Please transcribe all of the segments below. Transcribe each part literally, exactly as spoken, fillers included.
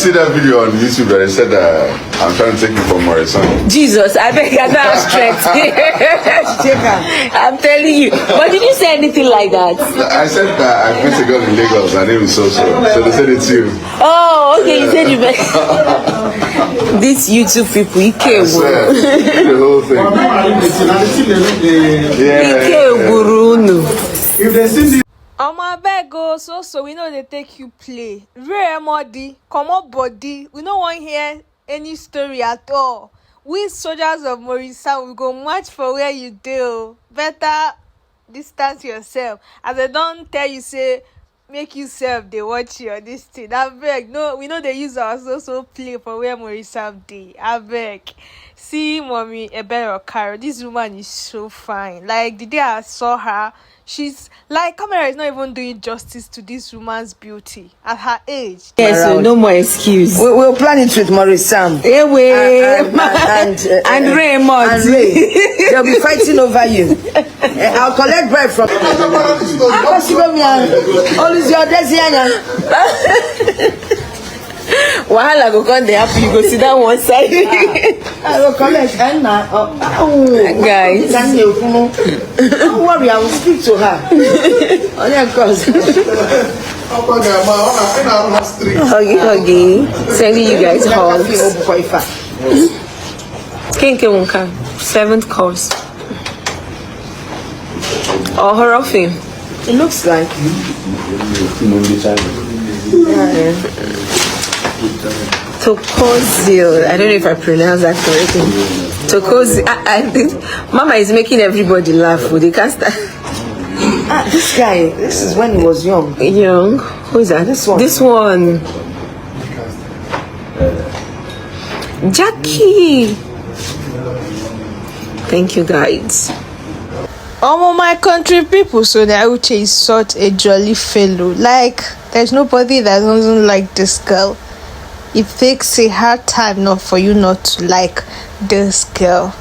See that video on YouTube that I said that I'm trying to take you for Morrison. Jesus, I beg, I don't have strength. I'm telling you. But did you say anything like that? I said that I met a girl in Lagos. Her name is so so. So they said it's you. Oh, okay. You said you met. These YouTube people, Ike. I swear, the whole thing. Yeah. Ike Gurunu. If they see the Omo, abeg o, so so we no dey take you play. Rare Modi, comot body. We no wan hear any story at all. We soldiers of Morrison, we go march for where you dey o. Better distance yourself. As I don tell you say, make you sef dey watch your this thing. Abeg, no, we no dey use our so so play for where Morrison dey. Abeg. See Mommy Ebere Okaro. This woman is so fine. Like, the day I saw her, she's like, camera is not even doing justice to this woman's beauty at her age. Yes, so around. No more excuse. We, we'll plan it with Maurice Sam. Ewe. And, and, and, uh, and uh, Ray Mott. And Ray. They'll be fighting over you. Uh, I'll collect bribe from. Akọsigo mi ahụ. Oluzi Odezi anya. Wahala go come dey happen, you go sit down one side. I go collect and na. Oh, oh. Guys. Don't worry, I will speak to her. Oh, yeah, of course. Huggy, huggy. Sending you guys hugs. Kenke Wonka, seventh course. Or horror film. It looks like. Yeah. Tokozil. I don't know if I pronounced that correctly. Tokozil. I, I think Mama is making everybody laugh. They can't start. Ah, this guy. This is when he was young. Young. Who is that? This one. This one. Jackie. Thank you, guys. Omo, my country people, so that Uche is such a jolly fellow. Like, there's nobody that doesn't like this girl. It takes a hard time not for you not to like this girl.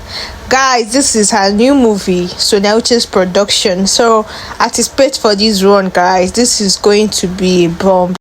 Guys, this is her new movie, Sonia Uche's production. So anticipate for this one, guys. This is going to be a bomb.